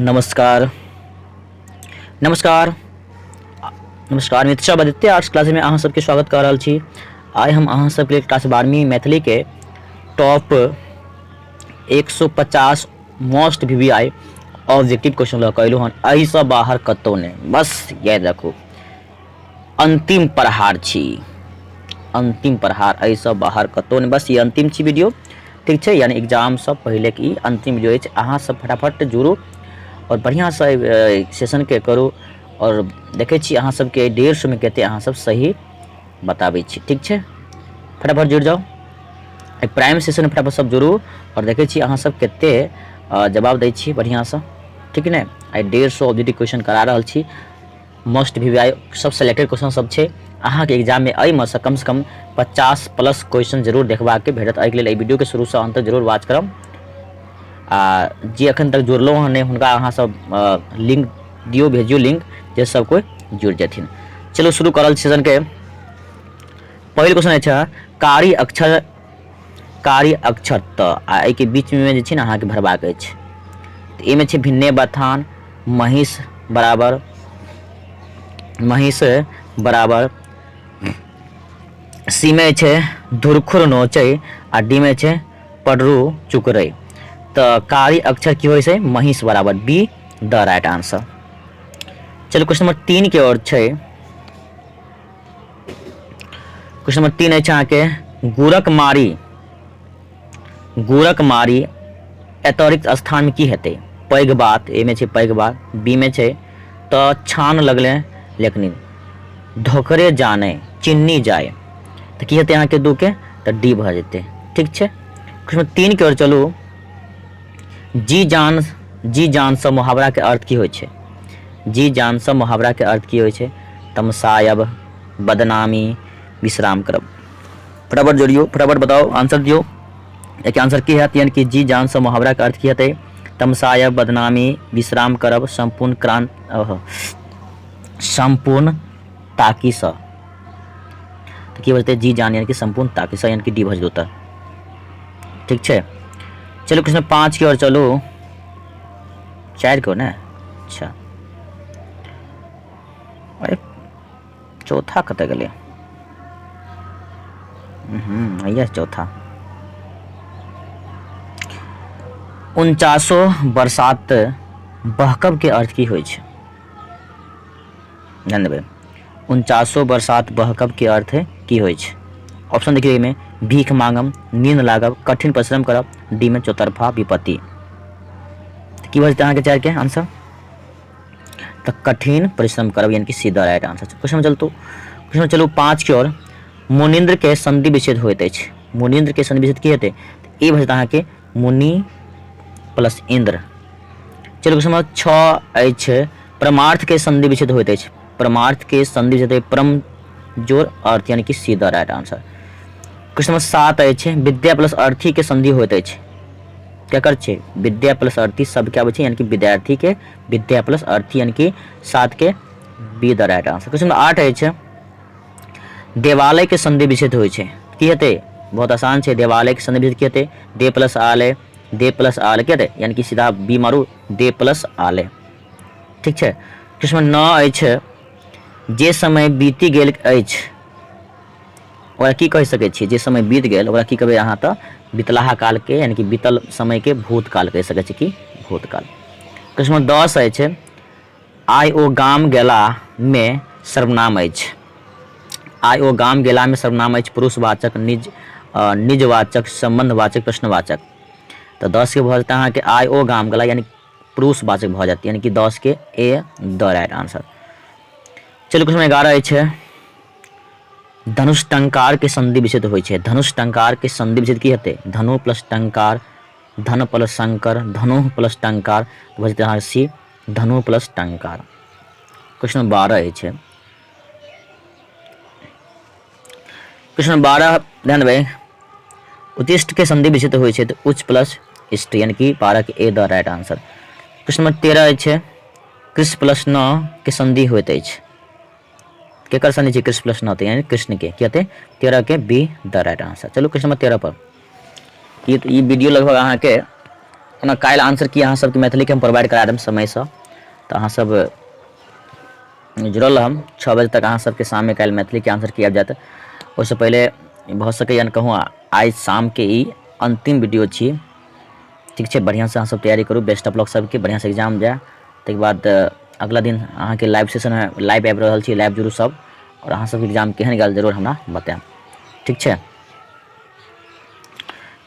नमस्कार नमस्कार नमस्कार मित्र सब, आदित्य आर्ट्स क्लास में अहाँ सबके स्वागत कर रहल छी। आइ हम अहाँ सबके लिए क्लास 12वीं मैथिली के top 150 most VVI objective question लऽ कऽ अयलहुँ हन। एहिसँ बाहर कतहु नहि, बस याद राखू अंतिम प्रहार छी, अंतिम प्रहार, एहिसँ बाहर कतहु नहि, बस ई अंतिम छी वीडियो, ठीक छै। यानी एग्जामसँ पहिलेके ई अंतिम वीडियो अछि। अहाँ सब फटाफट जुड़ू आओर बढ़िआँसँ सेशनके करू आओर देखै छी अहाँ सबके 150 मे कते अहाँ सब सही बताबै छी, ठीक छै। फटाफट जुड़ि जाउ एहि प्राइम सेशनमे, फटाफट सब जुड़ू आओर देखै छी अहाँ सब कते जवाब दै छी बढ़िआँसँ, ठीक ने। आइ 150 ऑब्जेक्टिव क्वेश्चन करा रहल छी, मोस्ट भी आई सब सेलेक्टेड क्वेश्चन सब छै। अहाँके एग्जाममे एहिमे सँ कमसँ कम 50 प्लस क्वेश्चन जरूर देखबाके भेटत। एहिके लेल एहि वीडियोके शुरूसँ अन्त तक जरूर वॉच करब। आ जे एखन तक जुड़लहुँ हँ नहि, हुनका अहाँ सब लिंक दियौ, भेजियौ लिंक, जे सब कोइ जुड़ि जेथिन। चलू शुरू करल सेशनके। पहिल क्वेश्चन अछि कारी अक्षर, कारी अक्षर त आ एहिके बीचमे जे छै ने अहाँके भरबाक अछि। तऽ एहिमे छै भिन्ने बथान, महिष बराबर, महिष बराबर, सी मे छै धुरखुर नोचै आ डी मे छै पडरू चुकरै। तऽ कारी अक्षर की होइ छै? महिष बराबर, बी द राइट आंसर। चलू क्वेश्चन नंबर 3 के ओर छै। क्वेश्चन नंबर 3 अछि अहाँके गुड़क मारी, गुड़क मारी अतिरिक्त स्थानमे की हेतै? पैघ बात, ए मे छै पैघ बात, बी मे छै तऽ छान लगले लेखनी, धोखरे जाने चिन्नी जाय। तऽ की हेतै अहाँके 2 के? तऽ डी भऽ जेतै, ठीक छै। क्वेश्चन नंबर 3 के ओर चलू। जी जान, जी जानसँ मुहावराके अर्थ की होइ छै? जी जानसँ मुहावराके अर्थ की होइ छै? तमसायब, बदनामी, विश्राम करब। फटाफट जोड़ियौ, फटाफट बताओ, आंसर दियौ। एक आंसर की हैत? यानी कि जी जानसँ मुहावराके अर्थ की हेतै? तमसायब, बदनामी, विश्राम करब, सम्पूर्ण क्रांत, सम्पूर्ण ताकीसँ। तऽ की बजतै? जी जान यानी कि सम्पूर्ण ताकीसँ, यानी कि डी भऽ जेतै उत्तर, ठीक छै। चलू क्वेश्चन 5 की ओर चलू, 4 के ने। अच्छा, अरे चौथा कतऽ गेलै? हैया चौथा। 49 बरसात बहकब के अर्थ की होइ छै? ध्यान देबै, 49 बरसात बहकब के अर्थ की होइ छै? ऑप्शन देखियौ, एहिमे भीख मांगब, नींद लागब, कठिन परिश्रम करब, डी में चौतरफा विपत्ति। की भऽ जेतै अहाँके 4 के आंसर? तऽ कठिन परिश्रम करब, यानी कि सीधा राइट आंसर। क्वेश्चन चलतू, क्वेश्चन चलू 5 के ओर। मुनीन्द्र के संधि विच्छेद होइत अछि। मुनीन्द्र के संधि विच्छेद की हेतै? ई भऽ जेतै अहाँके मुनि प्लस इंद्र। चलू क्वेश्चन नंबर 6 अछि, परमार्थ के संधि विच्छेद होइत अछि। परमार्थ के संधि विच्छेद परम जोर अर्थ, यानी कि सीधा राइट आंसर। क्वेश्चन नंबर 7 अछि, विद्या प्लस अर्थी के संधि होइत अछि। केकर छै? विद्या प्लस अर्थी सबके आबै छै, यानी कि विद्यार्थी के विद्या प्लस अर्थी, यानी कि 7 के B the right answer. Question number 8 अछि, देवालय के संधि विच्छेद होइ छै। की हेतै? बहुत आसान छै। देवालय के संधि विच्छेद की हेतै? दे प्लस आलय, दे प्लस आलय की हेतै? यानी कि सीधा बी मारू, दे प्लस आलय, ठीक छै। क्वेश्चन नंबर 9 अछि, जे समय बीति गेल अछि ओकरा की कहि सकै छियै? जे समय बीत गेल ओकरा की कहबै अहाँ? तऽ बितलाहा कालके, यानी कि बीतल समयके भूतकाल कहि सकै छी कि भूतकाल। क्वेश्चन नंबर 10 अछि, आइ ओ गाम गेलामे सर्वनाम अछि। आइ ओ गाम गेलामे सर्वनाम अछि पुरुषवाचक, निज निजवाचक, सम्बन्धवाचक, प्रश्नवाचक। तऽ 10 के भऽ जेतै अहाँके आइ ओ गाम गेला, यानी पुरुषवाचक भऽ जायत, यानी कि 10 के ए द राइट आंसर। चलू क्वेश्चन 11 अछि, धनुष टंकार के संधि विच्छेद होइ छै। धनुष टंकार के संधि विच्छेद की हेतै? धनु प्लस टंकार, धन प्लस शंकर, धनु प्लस टंकार, भऽ जेतै अहाँके सी, धनु प्लस टंकार। क्वेश्चन 12 अछि, क्वेश्चन 12 ध्यान देबै, उत्तिष्ठ के संधि विच्छेद होइ छै तऽ उच्च प्लस इष्ट, यानी कि 12 के A the right answer. Question number 13 अछि, कृष्ण प्लस न के संधि होइत अछि। केकर संधि छै कृष्ण प्लस न? तऽ यानी कृष्ण के की हेतै? 13 के बी द राइट आंसर। चलू क्वेश्चन नंबर 13 पर। ई वीडियो लगभग अहाँके ओना काल्हि आंसर की अहाँ सबके मैथिलीके हम प्रोवाइड करा देब समयसँ, तऽ अहाँ सब जुड़ल रहब। 6 बजे तक अहाँ सबके शाममे काल्हि मैथिलीके आंसर की आबि जायत। ओहिसँ पहिले भऽ सकैए कहूँ आइ शामके ई अन्तिम वीडियो छी, ठीक छै। बढ़िआँसँ अहाँ सब तैयारी करू, बेस्ट ऑफ लक सबके, बढ़िआँसँ एग्जाम जाय। ताहिके बाद अगला दिन अहाँके लाइव सेशन लाइव आबि रहल छी, लाइव जुड़ू सब, आओर अहाँ सबके एग्जाम केहन गेल जरूर हमरा बतायब, ठीक छै।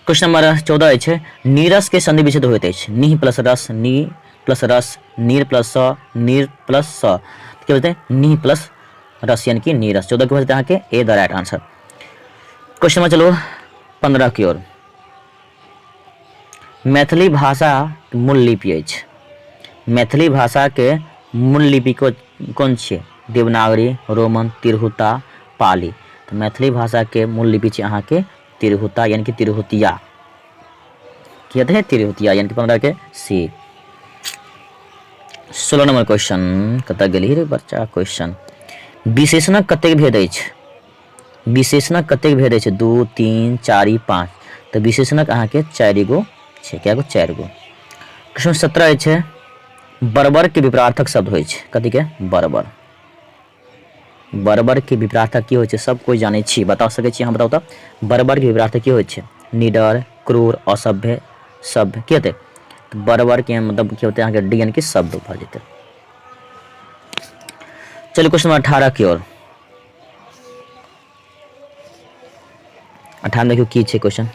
क्वेश्चन नंबर 14 अछि, नीरस के संधि विच्छेद होइत अछि। निह प्लस रस, नी प्लस रस, नीर प्लस स, नीर प्लस स, की होतै? निह प्लस रस यानी कि नीरस। 14 के हो जेतै अहाँके A the right answer. Question number चलू 15 की ओर। मैथिली भाषा मूल लिपि अछि। मैथिली भाषा के मूल लिपि कोन छियै? देवनागरी, रोमन, तिरहुता, पाली। तऽ मैथिली भाषा के मूल लिपि छै अहाँके तिरहुता यानी कि तिरहुतिया। की हेतै? तिरहुतिया यानी कि 15 के सी। 16 नंबर क्वेश्चन, कतऽ गेली रे बच्चा क्वेश्चन। विशेषणक कतेक भेद अछि? विशेषणक कतेक भेद अछि? 2 3 4 5। तऽ विशेषणक अहाँके 4 गो छै। कए गो? 4 गो। क्वेश्चन 17 अछि, बर्बर के विपरार्थक शब्द होइ छै। कथी के? बर्बर। बर्बर के विपरार्थक की होइ छै? सब कोइ जानै छी, बता सकै छी अहाँ? बताउ तऽ बर्बर के विपरार्थक की होइ छै? निडर, क्रूर, असभ्य, सभ्य। की हेतै? बर्बर के मतलब की होतै अहाँके? डी यानी कि शब्द भऽ जेतै। चलू क्वेश्चन नंबर 18 की ओर। 18 देखियौ की छै क्वेश्चन,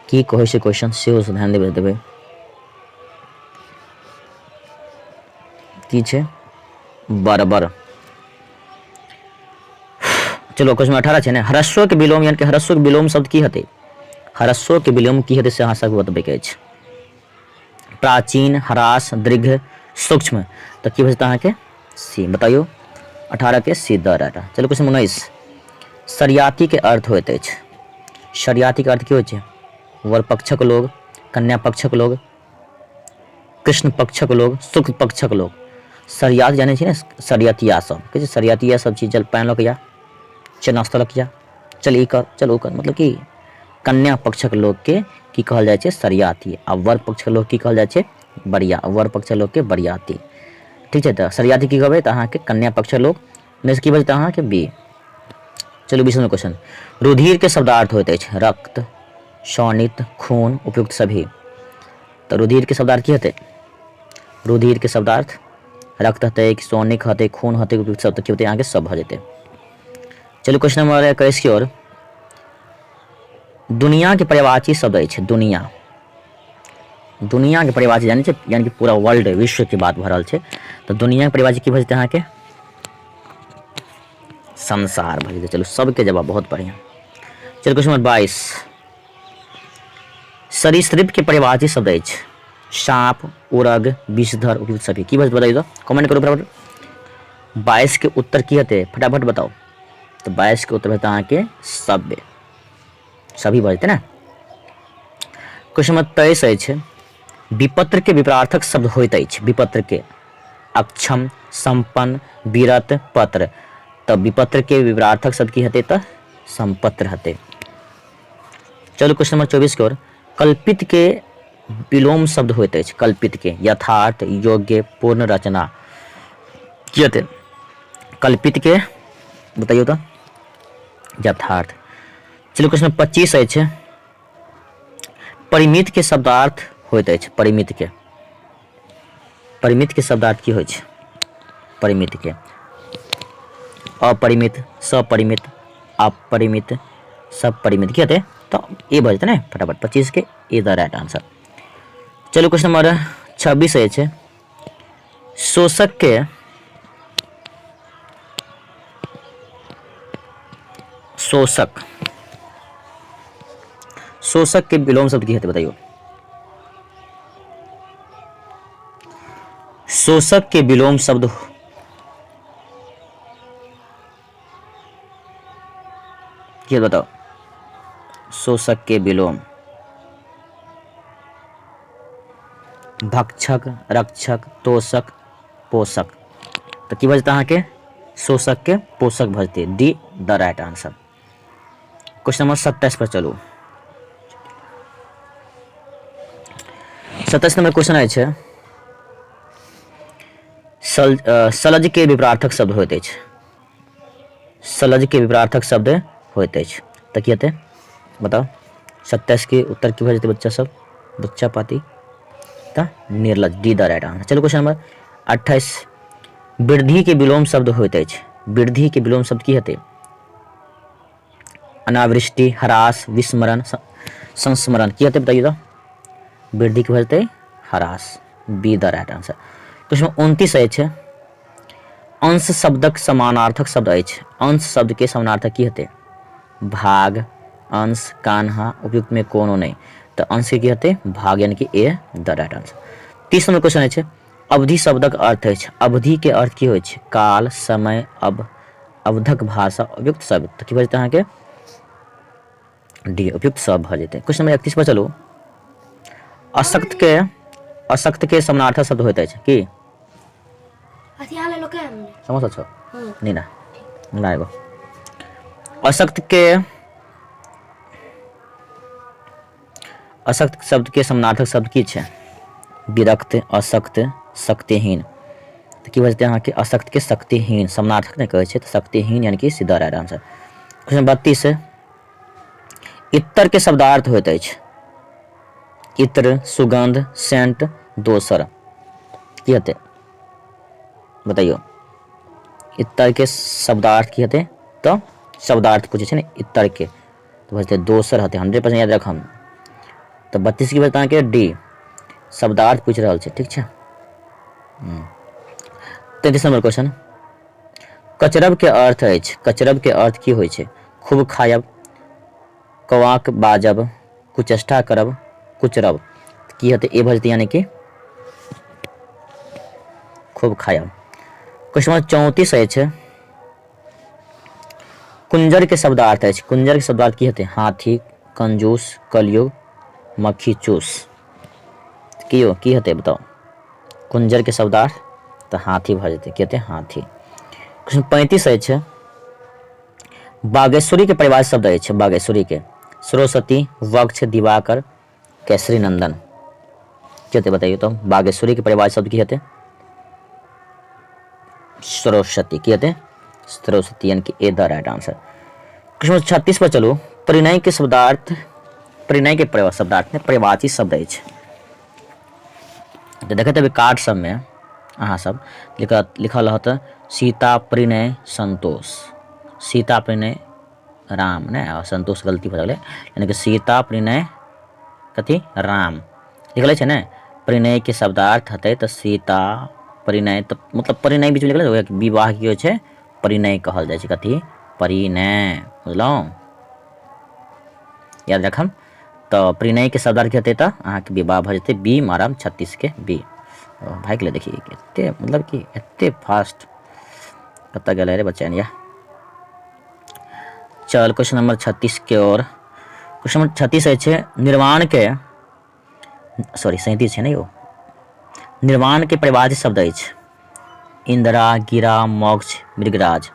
की कहै छै क्वेश्चन, सेहो से ध्यान देबै देबै की छै बराबर। चलो क्वेश्चन 18 छै ने, ह्रस्व के विलोम यानी कि ह्रस्व के विलोम शब्द की हेतै? ह्रस्व के विलोम की हेतै से अहाँ सबके बतबै के अछि। प्राचीन, ह्रास, दीर्घ, सूक्ष्म। तऽ की भऽ जेतै अहाँके? सी। बताइयो 18 के सी द राइट। चलू क्वेश्चन 19, सरियाती के अर्थ होइत अछि। सरियाती के अर्थ की होइ छै? वर पक्षक लोग, कन्या पक्षक लोग, कृष्ण पक्षक लोग, शुक्ल पक्षक लोग। सरियात जानै छी ने? सरियतिया सब कहै छै, सरियतिया सब चीज, चल पानि लऽ के जा, चल नाश्ता लऽ के जा, चल ई कर, चल ओ कर। मतलब कि कन्या पक्षक लोकके की कहल जाइ छै? सरियाती। आ वर पक्षक लोक की कहल जाइ छै? बरिया। वर पक्षक लोकके बरियाती, ठीक छै। तऽ सरियाती की कहबै? तऽ अहाँके कन्या पक्षक लोक। नेक्स्ट की बजतै अहाँके? बी। चलू 20 क्वेश्चन, रुधिर के शब्दार्थ होइत अछि। रक्त, शोणित, खून, उपयुक्त सभी। तऽ रुधिर के शब्दार्थ की हेतै? रुधिर के शब्दार्थ रक्त हेतै कि शोणित हेतै, खून हेतै, उपयुक्त सब? तऽ की होतै अहाँके? सब भऽ जेतै। चलू क्वेश्चन नंबर 21 की ओर। दुनिया के पर्यायवाची शब्द अछि। दुनिया, दुनिया के परिभाषा जानै छै, यानी कि पूरा वर्ल्ड, विश्व के बात भऽ रहल छै। तऽ दुनिया के परिभाषा की भऽ जेतै अहाँके? संसार भऽ जेतै। चलू सबके जवाब बहुत बढ़िया। चलू क्वेश्चन नंबर 22, सरीसृप के परिभाषी शब्द अछि। साँप, उरग, विषधर, उपयुक्त सभी। की भऽ जेतै बताइए तऽ, कमेंट करू फटाफट। 22 के उत्तर की हेतै? फटाफट बताउ। तऽ 22 के उत्तर हेतै अहाँके सभ्य, सभी भऽ जेतै ने। क्वेश्चन नंबर 23 अछि, विपत्र के विपरार्थक शब्द होइत अछि। विपत्र के अक्षम, संपन्न, विरत, पत्र। तऽ विपत्र के विपरार्थक शब्द की हेतै? तऽ संपत्र हेतै। चलू क्वेश्चन नंबर 24 के ओर। कल्पित के विलोम शब्द होइत अछि। कल्पित के यथार्थ, योग्य, पूर्ण रचना। की हेतै कल्पित के? बताइयो तऽ यथार्थ। चलू क्वेश्चन 25 अछि, परिमित के शब्दार्थ होइत अछि। परिमित के, परिमित के शब्दार्थ की होइ छै? परिमित के अपरिमित, सपरिमित, अपरिमित, सब परिमित। की हेतै? तऽ ए भऽ जेतै ने फटाफट। 25 के ए द राइट आंसर। चलू क्वेश्चन नंबर 26 अछि, शोषक के शोषक, शोषक के विलोम शब्द की हेतै? बताइयो। शोषक के विलोम शब्द की बताओ? शोषक के विलोम भक्षक, रक्षक, तोषक, पोषक। तऽ की भऽ जेतै अहाँके? शोषक के पोषक भऽ जेतै। D the right answer. Question number 27 पर चलू। 27 नंबर क्वेश्चन अछि सल सलज के विपरार्थक शब्द होइत अछि। सलज के विपरार्थक शब्द होइत अछि तऽ की हेतै बताउ? 27 के उत्तर की भऽ जेतै बच्चा सब, बच्चा पाती? तऽ निर्लज, डी द राइट आंसर। चलू क्वेश्चन नंबर 28, वृद्धि के विलोम शब्द होइत अछि। वृद्धि के विलोम शब्द की हेतै? अनावृष्टि, ह्रास, विस्मरण, संस्मरण। की हेतै बताइए तऽ? वृद्धि के भऽ जेतै ह्रास, B the right answer. Question 29 अछि, अंश शब्दक समानार्थक शब्द अछि। अंश शब्द के समानार्थक की हेतै? भाग, अंश, कान्हा, उपयुक्त में कोनो नहि। तऽ अंश के की हेतै? भाग, यानी कि ए द राइट आंसर। 30 नंबर क्वेश्चन अछि, अवधि शब्दक अर्थ अछि। अवधि के अर्थ की होइ छै? काल, समय, अब, अवधक भाषा, उपयुक्त शब्द। तऽ की भऽ जेतै अहाँके? डी, उपयुक्त सब भऽ जेतै। क्वेश्चन नंबर 31 पर चलू। अशक्त के, अशक्त के समानार्थक शब्द होइत अछि की? समोसा छौ नहीं ना ना एगो। अशक्त के, अशक्त शब्द के समानार्थक शब्द की छै? विरक्त, अशक्त, शक्तिहीन। तऽ की भऽ जेतै अहाँके? अशक्त के शक्तिहीन समानार्थक नहि कहै छै, तऽ शक्तिहीन यानी कि सीधा राइट आंसर। क्वेश्चन 32, इतर के शब्दार्थ होइत अछि। इत्र, सुगंध, सेंट, दोसर। की हेतै बताइयो? इतर के शब्दार्थ की हेतै? तऽ शब्दार्थ पूछै छै ने इतर के, तऽ भऽ जेतै दोसर हेतै, 100% याद रखम। तऽ 32 की भऽ अहाँके डी, शब्दार्थ पूछि रहल छै, ठीक छै। 33 नंबर क्वेश्चन, कचरब के अर्थ अछि। कचरब के अर्थ की होइ छै? खूब खायब, कौआक बाजब, कुचेष्टा करब, कुचरब। की हेतै? ए भऽ जेतै, यानी कि खूब खायब। क्वेश्चन नंबर 34 अछि, कुंजर के शब्दार्थ अछि। कुंजर के शब्दार्थ की हेतै? हाथी, कंजूस, कलयुग, मक्खी चूस। की यौ की हेतै बताउ? कुंजर के शब्दार्थ तऽ हाथी भऽ जेतै। की हेतै? हाथी। क्वेश्चन 35 अछि, बागेश्वरी के परिवार शब्द अछि। बागेश्वरी के सरस्वती, वक्ष, दिवाकर, केसरी नंदन। की हेतै बताइए तो? बागेश्वरी के परिवार शब्द की हेतै? सरस्वती। की हेतै? सरस्वती, यानी कि ए द राइट आंसर। क्वेश्चन 36 पर चलू। परिणय के शब्दार्थ, परिणय के शब्दार्थ में परिवाची शब्द अछि। तऽ देखैत हेबै कार्ड सबमे अहाँ सब लिखल रहत सीता परिणय संतोष, सीता परिणय राम ने, आ संतोष गलती भऽ गेलै, यानी कि सीता परिणय कथी राम लिखल छै ने। परिणयके शब्दार्थ हेतै तऽ सीता परिणय, तऽ मतलब परिणय बीचमे लिखल छै, विवाह की होइ छै? परिणय कहल जाइ छै। कथी? परिणय, बुझलहुँ? याद रखम। तऽ परिणयके शब्दार्थ की हेतै? तऽ अहाँके विवाह भऽ जेतै, बी मारम, 36के बी। भागि गेलै, देखी एते मतलब कि एते फास्ट कतऽ गेलै रे बच्चा या। चल क्वेश्चन नंबर 36 के ओर। क्वेश्चन नंबर 36 अछि निर्वाण के, सॉरी 37 छै ने यौ। निर्वाण के परिभाषित शब्द अछि इंदिरा, गिरा, मोक्ष, मृगराज।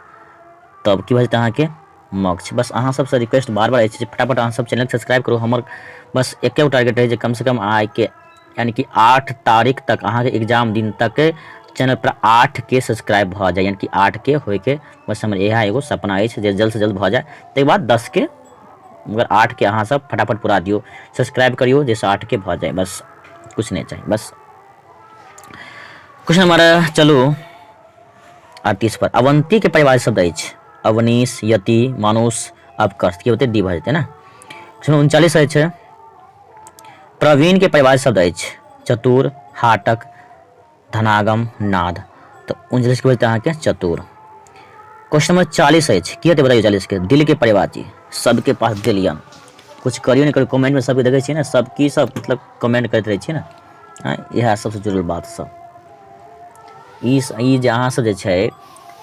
तब की भऽ जेतै अहाँके? मोक्ष। बस अहाँ सबसँ रिक्वेस्ट बार बार अछि जे फटाफट अहाँ सब चैनल सब्सक्राइब करू। हमर बस एके गो टारगेट रहै जे कमसँ कम आइके यानी कि 8 तारीख तक अहाँके एग्जाम दिन तक चैनल पर 8 के सब्सक्राइब भऽ जाय, यानी कि 8 के होइके बस हमर इएह एगो सपना अछि जे जल्दसँ जल्द भऽ जाय, ताहिके बाद 10 के, मगर 8 के अहाँ सब फटाफट पूरा दियौ, सब्सक्राइब करियौ जाहिसँ 8 के भऽ जाय, बस किछु नहि चाही। बस क्वेश्चन नंबर चलू 38 पर। अवंती के परिवार शब्द अछि अवनीश, यति, मानुष, अपकर्ष। की होतै? डी भऽ जेतै ने। क्वेश्चन 39 अछि, प्रवीण के परिवार शब्द अछि चतुर, हाटक, धनागम, नाद। तऽ 39 के बजते अहाँके चतुर। क्वेश्चन नंबर 40 अछि, की हेतै बताइए 40 के? दिल के परिवाची, सबके पास दिल यऽ, कुछ करियो नहि करियो कमेंट में सबके देखै छियै ने, सब की सब मतलब कमेंट करैत रहै छियै ने, इएह सबसँ जुड़ल बात सब। ई ई जे अहाँ सब जे छै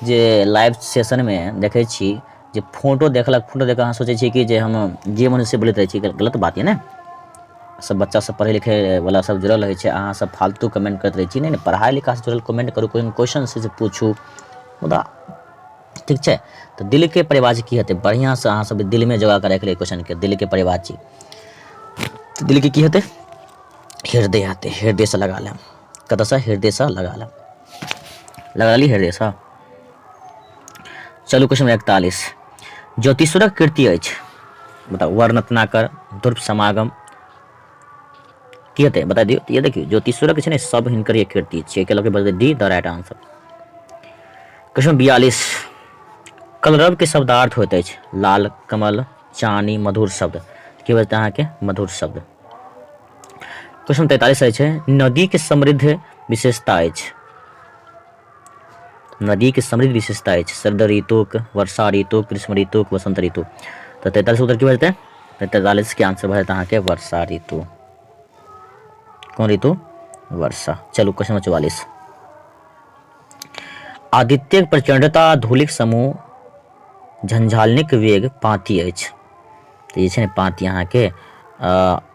जे लाइव सेशनमे देखै छी जे फोटो देखलक, फोटो देख कऽ अहाँ सोचै छियै कि जे हम जे मन से बोलैत रहै छी, गलत बात यऽ ने। सब बच्चा सब पढ़ै लिखै वला सब जुड़ल रहै छै, अहाँ सब फालतू कमेंट करैत रहै छी। नहि नहि, पढ़ाइ लिखाइसँ जुड़ल कमेंट करू, कोइ क्वेश्चन से पूछू मुदा ठीक छै। तऽ दिलके परिभाषा की हेतै? बढ़िआँसँ अहाँ सब दिलमे जोगा कऽ राखि लिअ क्वेश्चनके। दिलके परिभाषी, तऽ दिलके की हेतै? हृदय हेतै हृदयसँ लगा लेब कतऽसँ हृदयसँ लगा लेब लगा ली हृदयसँ चलू क्वेश्चन नंबर 41 ज्योतिश्वरक कृति अछि बताउ वर्णरत्नाकर ध्रुव समागम की हेतै बता दियौ ये देखियौ ज्योतिश्वरक छै ने सब हिनकर ये कृति छियै के लऽ के D the right answer question 42 कलरव के शब्दार्थ होइत अछि लाल कमल चानी मधुर शब्द की बजतै अहाँके मधुर शब्द क्वेश्चन 43 अछि नदी के समृद्ध विशेषता अछि नदीके समृद्ध विशेषता अछि शरद ऋतुक वर्षा ऋतु ग्रीष्म ऋतु वसंत ऋतु तऽ 43 उत्तर की भऽ जेतै तऽ 43 के आंसर भऽ जेतै अहाँके वर्षा ऋतु कोन ऋतु वर्षा चलू क्वेश्चन नंबर 44 आदित्यक प्रचंडता धूलिक समूह झंझालनिक वेग पाँति अछि तऽ जे छै ने पाँति अहाँके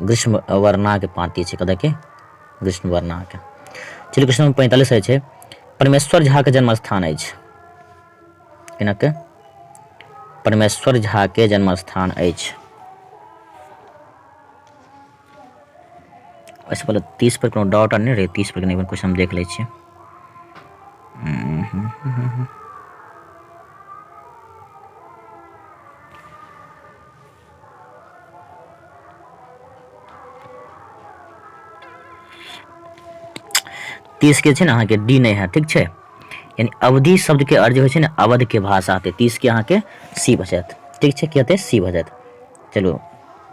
ग्रीष्म वर्णाके पाँति छै कतऽके ग्रीष्म वर्णाके चलू क्वेश्चन नंबर 45 अछि परमेश्वर झा के जन्म स्थान अछि केनाके परमेश्वर झा के जन्म स्थान अछि एहिसँ पहिले 30 पर कोनो डाउट आर नहि रहै 30 पर कनि क्वेश्चन हम देख लै छियै 30 के छै ने अहाँके डी नहि है ठीक छै यानी अवधि शब्दके अर्थ जे होइ छै ने अवधके भाषा हेतै 30 के अहाँके सी भऽ जायत ठीक छै की हेतै सी भऽ जायत चलू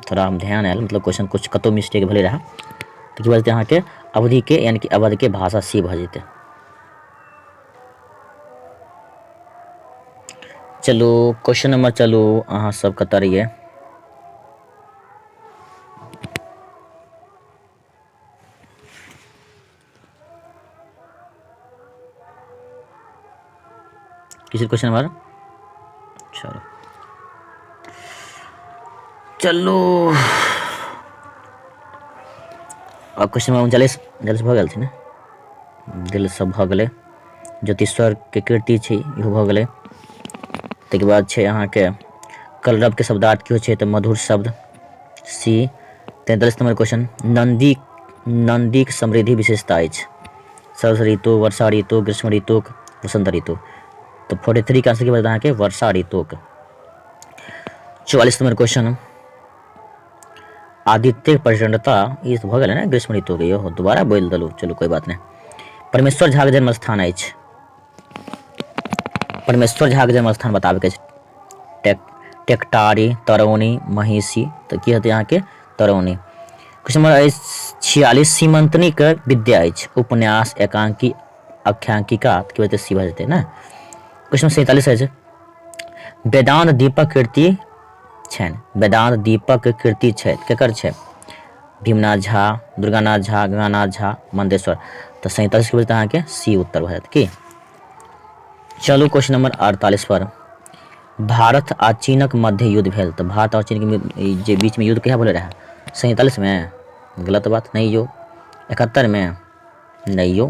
थोड़ा हम ध्यान आयल मतलब क्वेश्चन कुछ कतहु मिस्टेक भेलै रहए तऽ की भऽ जेतै अहाँके अवधिके यानी कि अवधके भाषा सी भऽ जेतै चलू क्वेश्चन नंबर चलू अहाँ सब कतऽ रहियै किसी क्वेश्चन नंबर चलो चलू आ क्वेश्चन नंबर 39 39 भऽ गेल छै ने दिल सब भऽ गेलै ज्योतिश्वरके कीर्ति छै इहो भऽ गेलै ताहिके बाद छै अहाँके कलरवके शब्दार्थ की होइ छै तऽ मधुर शब्द सी 43 नंबर क्वेश्चन नन्दी नन्दीक समृद्धि विशेषता अछि शरद ऋतु वर्षा ऋतु ग्रीष्म ऋतु वसंत ऋतु तऽ 43 के आंसर की बता अहाँके वर्षा ऋतुक 44 नंबर क्वेश्चन आदित्य प्रचंडता ई तऽ भऽ गेलै ने ग्रीष्म ऋतुके यौ दोबारा बोलि देलहुँ चलू कोइ बात नहि परमेश्वर झाके जन्म स्थान अछि परमेश्वर झाके जन्म स्थान बताबैके अछि टेकटारी तरौनी महिषी तऽ की हेतै अहाँके तरौनी क्वेश्चन नंबर अछि 46 सीमंतनीके विद्या अछि उपन्यास एकांकी आख्यायिका तऽ की हेतै सी भऽ जेतै ने क्वेश्चन 47 अछि वेदांत दीपक कृति छनि वेदांत दीपक कृति छै केकर छै भीमनाथ झा दुर्गानाथ झा गंगानाथ झा मंदेश्वर तऽ 47 के बजते अहाँके सी उत्तर भऽ जायत की चलू क्वेश्चन नंबर 48 पर भारत आ चीनक मध्य युद्ध भेल तऽ भारत आ चीन के जे बीच में युद्ध कहिया भेलै रहए 47 में गलत बात नहीं यो 71 में नहीं यो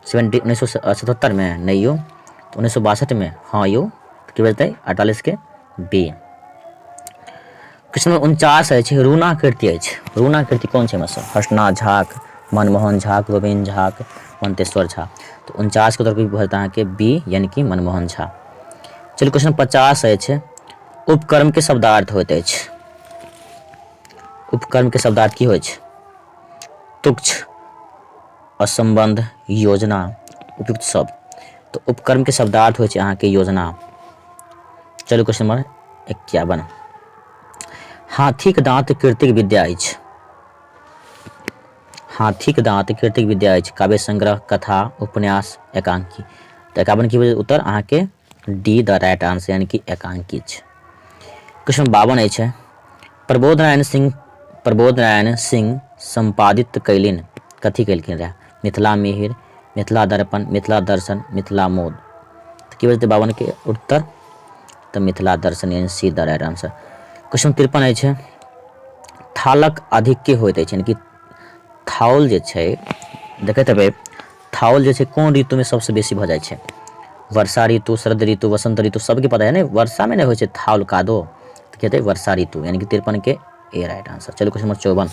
70 1977 में नहीं यो तो 1962 में हाँ यो तो की बजतै 48 के बी क्वेश्चन नंबर 49 अछि रूना कीर्ति अछि रूना कीर्ति कोन छै एहिमे हर्षनाथ झाक मनमोहन झाक गोविन्द झाक मंतेश्वर झा तऽ 49 के उत्तर की भऽ जेतै अहाँके बी यानी कि मनमोहन झा चलू क्वेश्चन 50 अछि उपकर्म के शब्दार्थ होइत अछि उपकर्म के शब्दार्थ की होइ छै तुच्छ असम्बन्ध योजना उपयुक्त शब्द तऽ उपकर्म के शब्दार्थ होइ छै अहाँके योजना चलू क्वेश्चन नंबर 51 हाथीक दाँत कृतिक विद्या अछि हाथीक दाँत कृतिक विद्या अछि काव्य संग्रह कथा उपन्यास एकांकी तऽ 51 की उत्तर अहाँके डी द राइट आंसर यानी कि एकांकी छै क्वेश्चन 52 अछि प्रबोध नारायण सिंह प्रबोध नारायण सिंह सम्पादित कयलनि कथी केलखिन रहए मिथिला मिहिर मिथिला दर्पण मिथिला दर्शन मिथिला मोद तऽ की बजतै 52 के उत्तर तऽ मिथिला दर्शन यानी C the right answer question 53 अछि थालक आधिक्य होइत अछि यानी कि थाउल जे छै देखैत हेबै थाउल जे छै कोन ऋतुमे सबसँ बेसी भऽ जाइ छै वर्षा ऋतु शरद ऋतु वसंत ऋतु सबके पता है ने वर्षामे नहि होइ छै थाउल कादो तऽ की हेतै वर्षा ऋतु यानी कि 53 के ए राइट आंसर चलू क्वेश्चन नंबर 54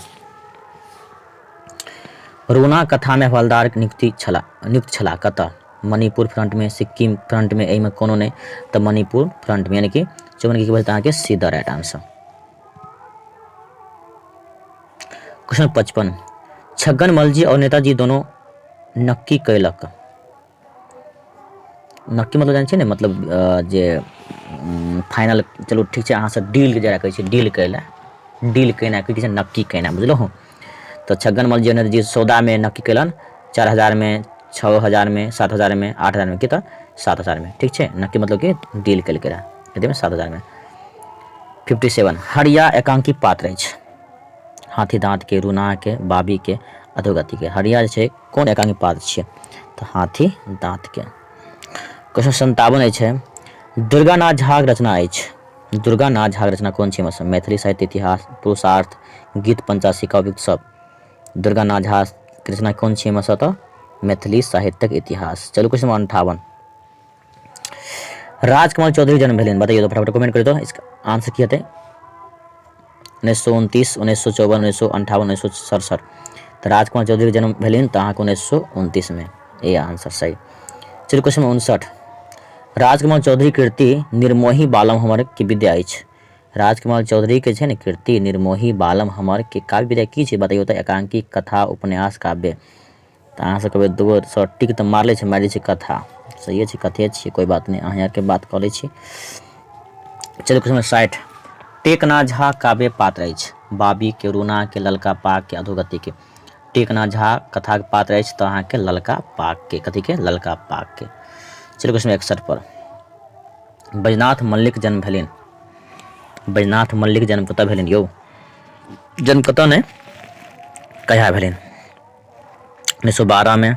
रोना कथामे हवलदार नियुक्ति छला नियुक्त छलाह कतऽ? मणिपुर फ्रंटमे, सिक्किम फ्रंटमे, एहिमे कोनो नहि, तऽ मणिपुर फ्रंटमे, यानी कि 54 के की भऽ जेतै अहाँके C the right answer. Question 55, Chhagan Malji और नेताजी दोनों नक्की कयलक। नक्की मतलब जानै छियै ने, मतलब जे फाइनल, चलू ठीक छै, अहाँसँ डील जकरा कहै छै डील करै लए, डील केनाइ की कहै छै नक्की केनाइ, बुझलहुँ। तऽ छगन मल जे जे सौदामे नक्की कयलनि 4000मे, 6000मे, 7000मे, 8000मे, की तऽ 7000मे, ठीक छै। नक्की मतलब कि डील केलकै रहए कतेकमे, 7000मे। 57, हरिया एकांकी पात्र अछि, हाथी दाँतके, रूनाके, बाबीके, अधोगतिके। हरिया जे छै कोन एकांकी पात्र छियै? तऽ हाथी दाँतके। क्वेश्चन 57 अछि, दुर्गानाथ झाक रचना अछि। दुर्गानाथ झाक रचना कोन छै? मतलब मैथिली साहित्य इतिहास, पुरुषार्थ, गीत पंचाशी, कवित्व सब। दुर्गानाथ झा के रचना कोन छै? मतलब तऽ मैथिली साहित्यक इतिहास। चलू क्वेश्चन नंबर 58, राजकमल चौधरी जन्म भेलनि, बताइए तो फटाफट कमेंट करियौ तो इसका आंसर की हेतै? 1929, 1954, 1958, 1967। तऽ राजकुमार चौधरीके जन्म भेलनि तऽ अहाँके 1929मे, ए आंसर सही। चलू क्वेश्चन 59, राजकुमार चौधरी कृति निर्मोही बालम हमर के विद्या अछि। राजकुमार चौधरीके छै ने कृति निर्मोही बालम हमर के काव्य विद्या की छै बताइयो तऽ? एकांकी, कथा, उपन्यास, काव्य। तऽ अहाँ सब कहबै दूगो सर टिक तऽ मारले छै, मारि दै छै कथा, सहिए छै, कथे छियै, कोइ बात नहि, अहाँ आरके बात कऽ लै छी। चलू क्वेश्चन नंबर 60, टेकना झा काव्य पात्र अछि, बाबी के, रूना के, ललका पाग के, अधोगति के। टेकना झा कथाके पात्र अछि तऽ अहाँके ललका पाग के, कथी के? ललका पाग के। चलू क्वेश्चन नंबर 61 पर, बैजनाथ मल्लिक जन्म भेलनि। बैजनाथ मल्लिक जन्म कतऽ भेलनि यौ? जन्म कतऽ नहि, कहिया भेलनि? 1912मे,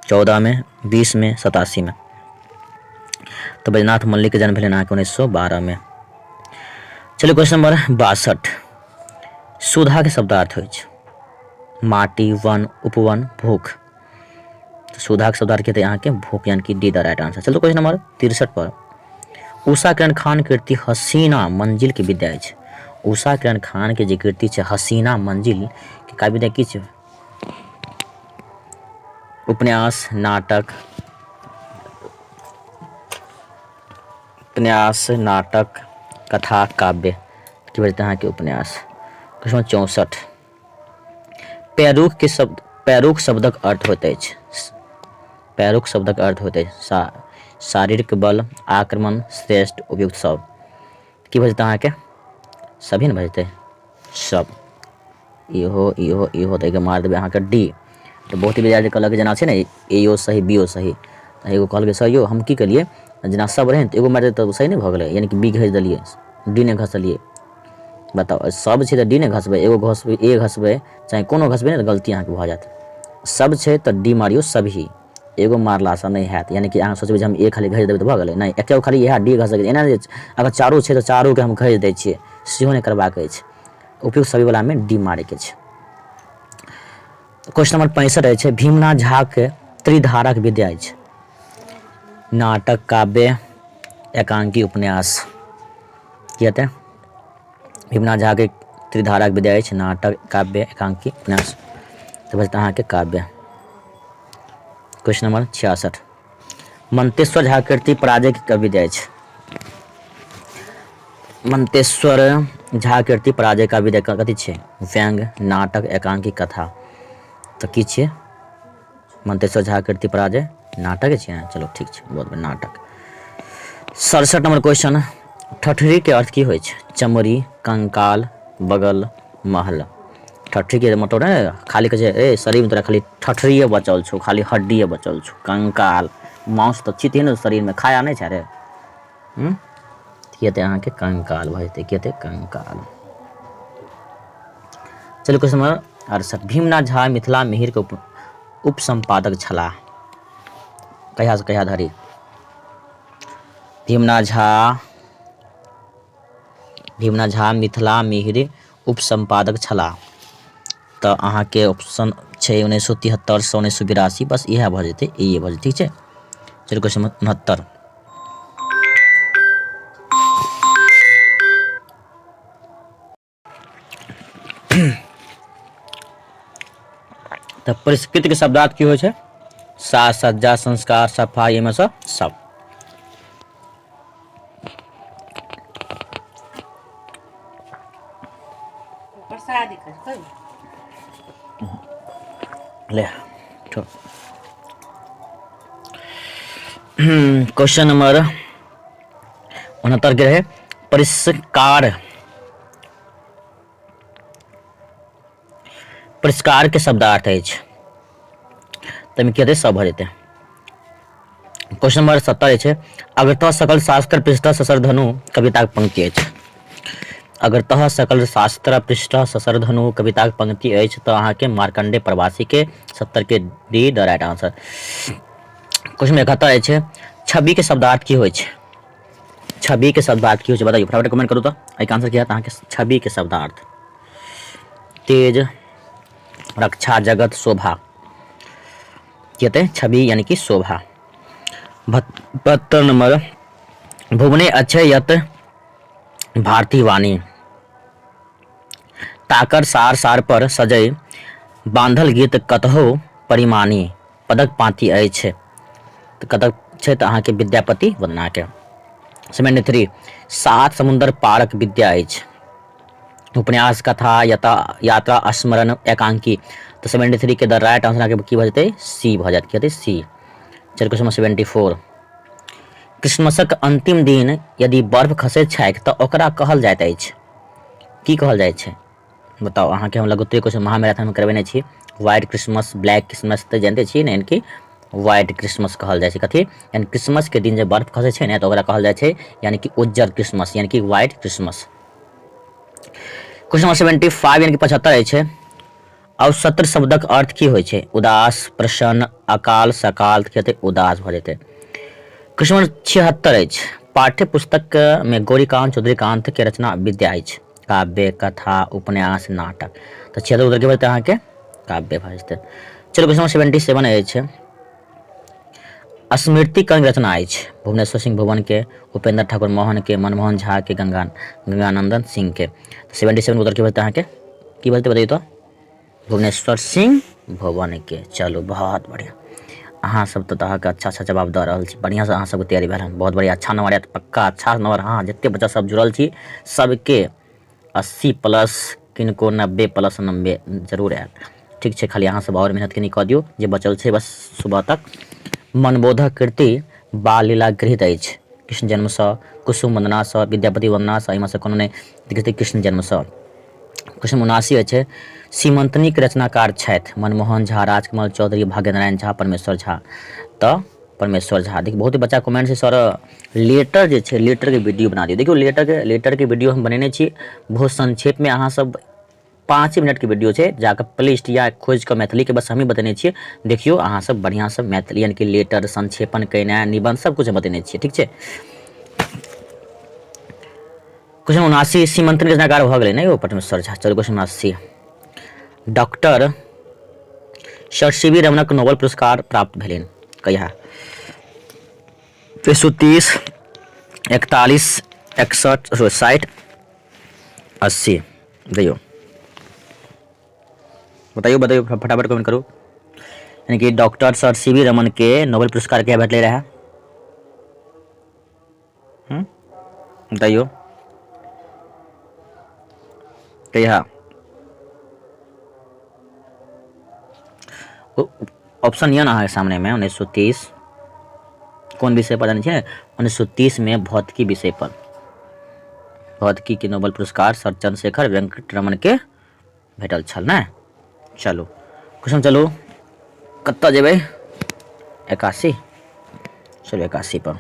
14मे, 20मे, 87मे। तऽ बैजनाथ मल्लिकके जन्म भेलनि अहाँके 1912मे। चलू क्वेश्चन नंबर 62, सुधाके शब्दार्थ होइ छै माटि, वन, उपवन, भूख। सुधाके शब्दार्थ की हेतै अहाँके? भूख, यानी कि डी the right answer. चलू क्वेश्चन नंबर 63 पर, उषा किरण खान कृति हसीना मंजिल के विद्या अछि। उषा किरण खान के जे कृति छै हसीना मंजिल के काव्य विद्या की छै? उपन्यास, नाटक, उपन्यास, नाटक, कथा, काव्य। की बजते अहाँके? उपन्यास। क्वेश्चन 64, पैरूख के शब्द, पैरूख शब्दक अर्थ होइत अछि। पैरूख शब्दक अर्थ होइत अछि शारीरिक बल, आक्रमण, श्रेष्ठ, उपयुक्त सब। की भऽ जेतै अहाँके? सभी ने भऽ जेतै सब, इहो इहो इहो, तऽ एहिके मारि देबै अहाँके डी। तऽ बहुत ही विद्यार्थी कहलक जेना छै ने एओ सही बीओ सही, तऽ एगो कहलकै सर यौ हम की केलियै, जेना सब रहै ने तऽ एगो मारि देतै तऽ सही नहि भऽ गेलै, यानी कि बी घसि देलियै, डी नहि घसलियै। बताउ सब छै तऽ डी नहि घसबै, एगो घसबै, ए घसबै चाहे कोनो घसबै ने तऽ गलती अहाँके भऽ जायत। सब छै तऽ डी मारियौ सभी, एगो मारलासँ नहि हैत, यानी कि अहाँ सोचबै जे हम ए खाली घसि देबै तऽ भऽ गेलै, नहि, एकेगो खाली इएह डी घसै, एना नहि अगर चारू छै तऽ चारूके हम घसि दै छियै, सेहो नहि करबाक अछि। उपयुक्त सभीवलामे डी मारैके छै। क्वेश्चन नंबर 65 अछि, भीमनाथ झाके त्रिधारक विद्या अछि, नाटक, काव्य, एकांकी, उपन्यास। की हेतै? भीमनाथ झाके त्रिधारक विद्या अछि, नाटक, काव्य, एकांकी, उपन्यास। तऽ बचत अहाँके काव्य। क्वेश्चन नंबर 66, मंतेश्वर झा कृति पराजय के कवि अछि। मंतेश्वर झा कृति पराजय का विधा कथी छै? व्यंग, नाटक, एकांकी, कथा। तऽ की छियै मंतेश्वर झा कृति पराजय? नाटक छियै ने, चलो ठीक छै, बहुत बढ़िया, नाटक। 67 नंबर क्वेश्चन, ठठरी के अर्थ की होइ छै? चमड़ी, कंकाल, बगल, महल। ठठरी के मतलब ने खाली कहै छै ए शरीर में तोरा खाली ठठरिए बचल छौ, खाली हड्डिए बचल छौ, कंकाल, मांस तऽ छितही ने शरीर में, खाया नहि छै रे। की हेतै अहाँके? कंकाल भऽ जेतै। की हेतै? कंकाल। चलू क्वेश्चन नंबर 68, भीमनाथ झा मिथिला मिहिर के उप सम्पादक छलाह, कहिया से कहिया धरि? भीमनाथ झा मिथिला मिहिर उप सम्पादक छलाह, तऽ अहाँके ऑप्शन छै 1973 से 1982, बस इएह भऽ जेतै, इहे भऽ जेतै, ठीक छै। चलू क्वेश्चन नंबर 69, तऽ परिष्कृतके शब्दार्थ की होइ छै? साज सज्जा, संस्कार, सफाइ, एहिमे सँ सब। प्रसादी खै। ले, क्वेश्चन नंबर 69 के रहे परिष्कार। परिष्कार के शब्दार्थ अछि, तमे की हेतै? सब भऽ जेतै। क्वेश्चन नंबर 70 अछि, अगरतः सकल शास्त्र पृष्ठ ससर धनु कविताक पंक्ति अछि। अगरतः सकल शास्त्र पृष्ठ ससर धनु कविताक पंक्ति अछि तऽ अहाँके मार्कंडे प्रवासी के। 70 के D the right answer. Question 71 अछि, छवि के शब्दार्थ की होइ छै? छवि के शब्दार्थ की होइ छै? बताइए, फटाफट कमेंट करू। तऽ एहिके आंसर की हैत अहाँके? छवि के शब्दार्थ तेज, रक्षा, जगत, शोभा। की हेतै? छवि यानी कि शोभा। 72 नंबर, भुवने अक्षय यत भारती वाणी ताकर सार सार पर सजय बांधल गीत कतहु परिमाणी पदक पाँति अछि। तऽ कतक छै? तऽ अहाँके विद्यापति वन्दनाके। 73, सात समुन्दर पारक विद्या अछि। उपन्यास, कथा, यता यात्रा, स्मरण, एकांकी। तऽ 73 के द राइट आंसर अहाँके की भऽ जेतै? सी भऽ जायत। की हेतै? सी। चलू, क्वेश्चन नंबर 74, क्रिसमसक अंतिम दिन यदि बर्फ खसैत छैक तऽ ओकरा कहल जाइत अछि। की कहल जाइ छै? बताउ। अहाँके हम लगोते क्वेश्चन महामैराथन में करबेने छी। व्हाइट क्रिसमस, ब्लैक क्रिसमस तऽ जानते छियै ने? यानी कि व्हाइट क्रिसमस कहल जाइ छै कथी? यानी क्रिसमस के दिन जे बर्फ खसै छै ने, तऽ ओकरा कहल जाइ छै यानी कि उज्जर क्रिसमस, यानी कि व्हाइट क्रिसमस। क्वेश्चन नंबर 75, यानी कि 75 अछि, अवसत्र शब्दक अर्थ की होइ छै? उदास, प्रसन्न, अकाल, सकाल। की हेतै? उदास भऽ जेतै। क्वेश्चन नंबर 76 अछि, पाठ्य पुस्तक मे गौरीकांत चौधरीकांत के रचना विद्या अछि। काव्य, कथा, उपन्यास, नाटक। तऽ 76 उत्तर की भऽ जेतै अहाँके? काव्य भऽ जेतै। चलू, क्वेश्चन नंबर 77 अछि, स्मृति कर्ण रचना अछि। भुवनेश्वर सिंह भुवन के, उपेंद्र ठाकुर मोहन के, मनमोहन झा के, गंगानंदन सिंह के। 77 उत्तर की भऽ जेतै अहाँके? की भऽ जेतै, बतैयौ। तऽ भुवनेश्वर सिंह भुवन के। चलू, बहुत बढ़िया। अहाँ सब तऽ अहाँके अच्छा अच्छा जवाब दऽ रहल छी। बढ़िआँसँ अहाँ सबके तैयारी भेल हन। बहुत बढ़िया, अच्छा नंबर आयत पक्का, अच्छा नंबर। हँ, जते बच्चा सब जुड़ल छी, सबके 80 प्लस, किनको 90 प्लस, 90 जरूर आयत। ठीक छै, खाली अहाँ सब आओर मेहनत कनि कऽ दियौ जे बचल छै बस सुबह तक। मनबोधक कृति बाल लीला गृहीत अछि। कृष्ण जन्मसँ, कुसुम वन्दनासँ, विद्यापति वन्दनासँ, एहिमे सँ कोनो नहि गृहीत। कृष्ण जन्मसँ। क्वेश्चन 79 अछि, सीमंतनीक रचनाकार छथि। मनमोहन झा, राजकमल चौधरी, भाग्यनारायण झा, परमेश्वर झा। तऽ परमेश्वर झा। देखियौ, बहुत बच्चा कमेंट छै, सर लेटर जे छै, लेटरके वीडियो बना दियौ। देखियौ, लेटरके वीडियो हम बनेने छी बहुत संक्षेपमे। अहाँ सब 5 मिनटके वीडियो छै, जाकऽ प्ले लिस्ट या खोजि कऽ मैथिलीके बस हमही बतेने छियै। देखियौ अहाँ सब बढ़िआँसँ, मैथिली यानी कि लेटर, संक्षेपण केनाइ, निबन्ध, सब किछु बतेने छियै। ठीक छै। क्वेश्चन 79, सीमंतन रचनाकार भऽ गेलै ने यौ? परमेश्वर झा। चलू, question 79, doctor sir C V रमणक Nobel पुरस्कार प्राप्त भेलनि कहिया? 1930, 41, 61, 60, 80। दैयौ, बताइयो, बताइयो, फटाफट कमेंट करू। यानी कि doctor sir C V Raman के नोबेल पुरस्कार कहिया भेटलै रहए? बताइयो, कहिया? ऑप्शन यऽ ने अहाँके सामनेमे। 1930 कोन विषय पर जानै छियै? 1930मे भौतिकी विषय पर। भौतिकीके नोबेल पुरस्कार सर चंद्रशेखर वेंकट रमन के भेटल छल ने। चलू, क्वेश्चन चलू, कतऽ जेबै? 81। चलू, 81 पर,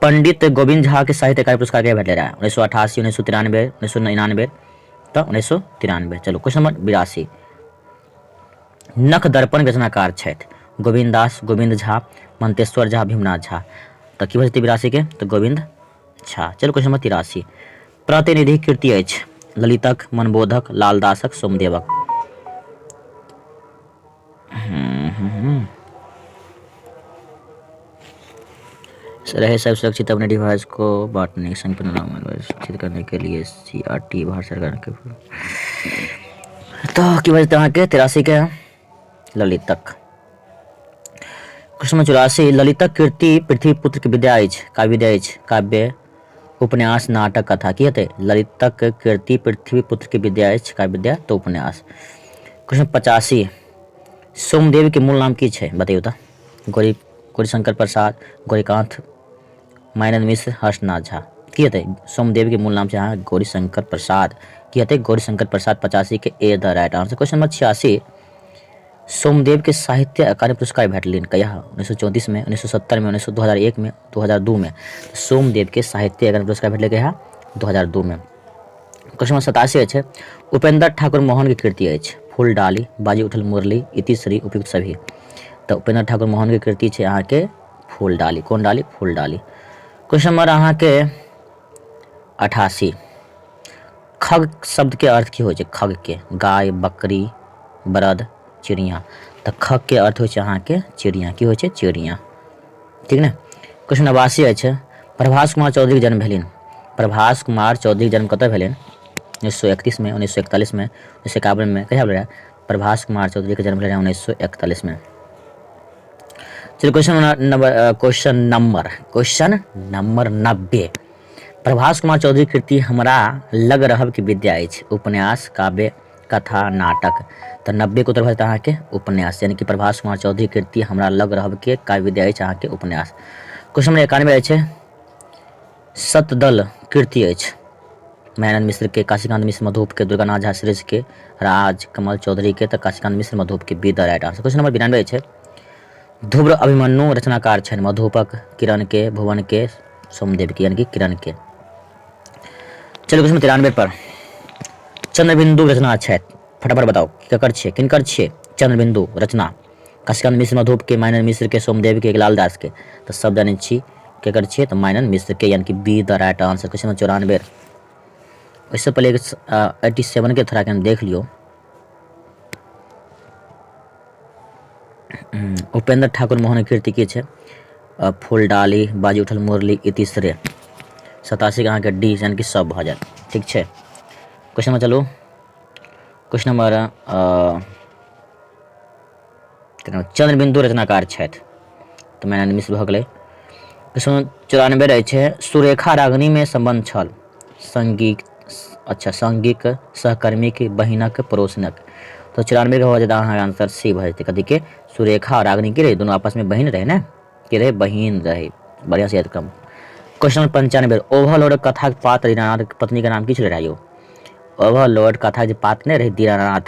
पंडित गोविंद झा के साहित्य अकादमी पुरस्कार के भेटले रहे? 1988, 1993, 1999। तऽ 1993। चलू, क्वेश्चन नंबर 82, नख दर्पण रचनाकार छथि। गोविंद दास, गोविंद झा, मंतेश्वर झा, भीमनाथ झा। तऽ की भऽ जेतै 82 के? तऽ गोविंद झा। चलू, क्वेश्चन नंबर 83, प्रतिनिधि कृति अछि। ललितक, मनबोधक, लालदासक, सोमदेवक। रहे सब सुरक्षित अपने डिवाइस को बांटने के संग सुरक्षित करने के लिए CRT Bharat सरकार के। तऽ की भऽ जेतै अहाँके 83 के? ललितक। क्वेश्चन 84, ललितक कृति पृथ्वीपुत्र के विद्या अछि, काव्य विद्या अछि, काव्य, उपन्यास, नाटक, कथा। की हेतै? ललितक कृति पृथ्वीपुत्र के विद्या अछि, काव्य विद्या, तऽ उपन्यास। क्वेश्चन 85, सोमदेव के मूल नाम की छै? बतैयौ तऽ। गौरी, गौरीशंकर प्रसाद, गौरीकांत, मायानंद मिश्र, हर्षनाथ झा। की हेतै? सोमदेव के मूल नाम छै अहाँ गौरीशंकर प्रसाद। की हेतै? गौरीशंकर प्रसाद। 85 के A the right answer. Question number 86, Somdev के साहित्य अकादमी पुरस्कार भेटलनि कहिया? 1934 में, 1970 में, 2001 में, 2002 में। सोमदेव के साहित्य अकादमी पुरस्कार भेटलै कहिया? 2002 में। क्वेश्चन नंबर 87 अछि, उपेंद्र ठाकुर मोहन के कृति अछि फूल डाली, बाजी उठल मुरली, इतिश्री, उपयुक्त सभी। तऽ उपेंद्र ठाकुर मोहन के कृति छै अहाँके फूल डाली। कोन डाली? फूल डाली। क्वेश्चन नंबर अहाँके 88, खग शब्द के अर्थ की होइ छै? खग के गाय, बकरी, बरद, चिड़िया। तऽ खग के अर्थ होइ छै अहाँके चिड़िया। की होइ छै? चिड़िया। ठीक ने? क्वेश्चन 89 अछि, प्रभास कुमार चौधरी के जन्म भेलनि। प्रभास कुमार चौधरी के जन्म कतऽ भेलनि? 1931 में, 1941 में, 1951 में। कहिया भेलै? प्रभास कुमार चौधरी के जन्म भेलै 1941 में। चलो क्वेश्चन नंबर 90, प्रभास कुमार चौधरी कृति हमरा लग रहब के विद्या अछि, उपन्यास, काव्य, कथा, नाटक। तऽ 90 के उत्तर भऽ जेतै अहाँके उपन्यास, यानी कि प्रभास कुमार चौधरी कृति हमरा लग रहब के काव्य विद्या अछि अहाँके उपन्यास। क्वेश्चन नंबर 91 अछि, शतदल कृति अछि मायानंद मिश्र के, काशीकांत मिश्र मधुप के, दुर्गानाथ झा श्रेष्ठ के, राज कमल चौधरी के। तऽ काशीकांत मिश्र मधुप के, B the right answer. Question number 92 अछि, ध्रुव अभिमन्यु रचनाकार छनि मधुपक, किरण के, भुवन के, सोमदेव के, यानी कि किरण के। चलू क्वेश्चन 93 पर, चंद्रबिंदु रचना छथि, फटाफट बताउ ककर छियै, किनकर छियै चंद्रबिंदु रचना? काशीकांत मिश्र मधुप के, मायानंद मिश्र के, सोमदेव के, लालदास के। तऽ सब जानै छी केकर छियै, तऽ मायानंद मिश्र के, यानी कि B the right answer. Question number 94, ओहिसँ पहिले 87 के थोड़ा कनि देख लियौ। उपेंद्र ठाकुर मोहन कीर्ति की छै? फूल डाली, बाजी उठल मुरली, इतिश्रे। 87 के अहाँके डी, यानी कि सब भऽ जायत। ठीक छै, क्वेश्चन नंबर, चलू क्वेश्चन नंबर चंद्रबिंदु रचनाकार छथि, तऽ मायानंद मिश्र भऽ गेलै। क्वेश्चन 94 रहै छै, सुरेखा रागिनीमे सम्बन्ध छल संगीत, अच्छा, संगीक, सहकर्मीक, बहिनक, पड़ोसिनक। तऽ 94 के भऽ जेतै अहाँके आंसर सी भऽ जेतै। कथीके? सुरेखा और रागिनी के रहै? दुनू आपसमे बहिन रहै ने? के रहै? बहिन रहै। बढ़िआँ से याद कम। क्वेश्चन नंबर 95, ओवरलोड कथाक पात्र दीनानाथ के पत्नी के नाम की छलै रहै यौ? ओवरलोड कथा जे पात्र नहि रहै दीनानाथ,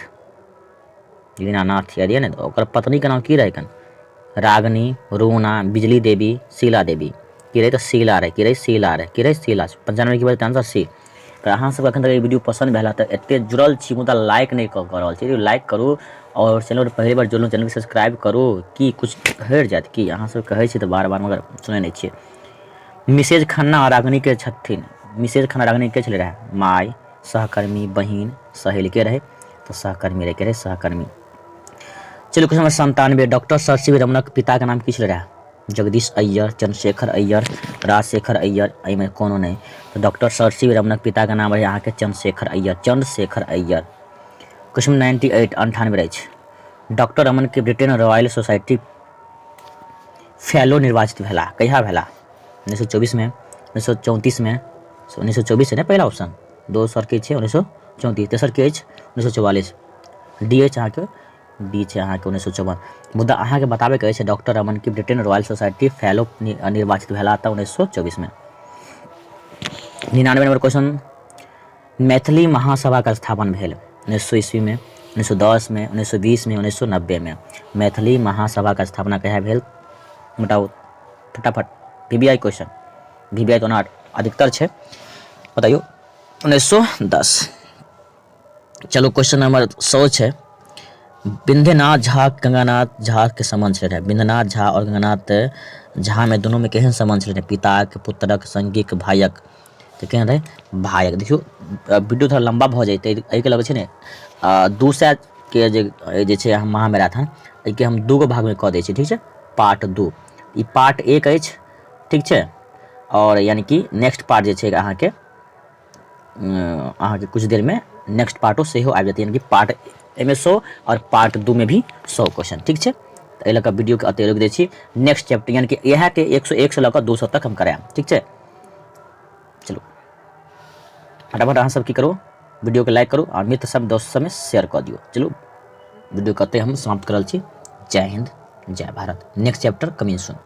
दीनानाथ याद यऽ ने, ओकर पत्नी के नाम की रहै कन? रागनी, रूना, बिजली देवी, शीला देवी। की रहै? तऽ शीला रहै। की रहै? शीला रहै। की रहै? शीला। 95 की बजते आंसर सी। तऽ अहाँ सबके एखन तक ई वीडियो पसन्द भेल तऽ एते जुड़ल छी मुदा लाइक नहि कऽ रहल छी, लाइक करू आओर चैनल पर पहली बार जुड़लहुँ, चैनलके सब्सक्राइब करू। की किछु हटि जायत की? अहाँ सब कहै छी तऽ बार बार मगर सुनै नहि छियै। मिसेज खन्ना आ रागिनी के छथिन। मिसेज खन्ना रागिनी के छलै रहै? माय, सहकर्मी, बहिन, सहेली। के रहै? तऽ सहकर्मी रहै। के रहै? सहकर्मी। चलू question number 97, doctor sir C V रमणक पिताके नाम की छलै रहै? जगदीश अय्यर, चंद्रशेखर अय्यर, राजशेखर अय्यर, एहिमे कोनो नहि। तऽ डॉक्टर सर सी वी रमणक पिताके नाम रहै अहाँके चंद्रशेखर अय्यर, चंद्रशेखर अय्यर। क्वेश्चन 98, 98 अछि, डॉक्टर रमन के ब्रिटेन रॉयल सोसाइटी फेलो निर्वाचित भेला कहिया भेला? 1924 में, 1934 में, 1924 ने पहिला ऑप्शन, दोसर की छै 1934, तेसर की अछि 1944, डी अछि अहाँके, डी छै अहाँके 1954। मुदा अहाँके बताबैके अछि डॉक्टर रमन की ब्रिटेन रॉयल सोसाइटी फेलो निर्वाचित भेला तऽ 1924 में। 99 नंबर क्वेश्चन, मैथिली महासभाके स्थापन भेल 1900 ईस्वीमे, 1910 में, 1920 में, 1990 में। मैथिली महासभाके स्थापना कहिया भेल? बताउ फटाफट। VVI question, VVI तऽ ओना अधिकतर छै, बताइयो। 1910। चलू क्वेश्चन नंबर 100 छै, विन्ध्यनाथ झा गंगानाथ झा के संबंध छलै रहै। विन्ध्यनाथ झा आओर गंगानाथ झामे दुनूमे केहन संबंध छलै रहै? पिताक, पुत्रक, संगीक, भायक। तऽ केहन रहै? भायक। देखियौ, वीडियो थोड़ा लम्बा भऽ जेतै, एहिके लऽ कऽ छै ने 200 के जे जे छै महामैराथन, एहिके हम दूगो भागमे कऽ दै छी। ठीक छै, पार्ट 2, ई पार्ट 1 अछि। ठीक छै, आओर यानी कि नेक्स्ट पार्ट जे छै अहाँके कुछ देरमे नेक्स्ट पार्टो सेहो आबि जेतै, यानी कि पार्ट एहिमे 100 आओर पार्ट 2 मे भी 100 क्वेश्चन। ठीक छै, तऽ एहि लऽ कऽ वीडियोके एतहि रोकि दै छी। नेक्स्ट चैप्टर यानी कि इएहके 101 से लऽ कऽ 200 तक हम करायब। ठीक छै, चलू फटाफट अहाँ सब की करू, वीडियोके लाइक करू आओर मित्र सब दोस्त सबमे शेयर कऽ दियौ। चलू वीडियो कतऽ हम समाप्त कर रहल छी। जय हिंद, जय Bharat. Next chapter coming soon.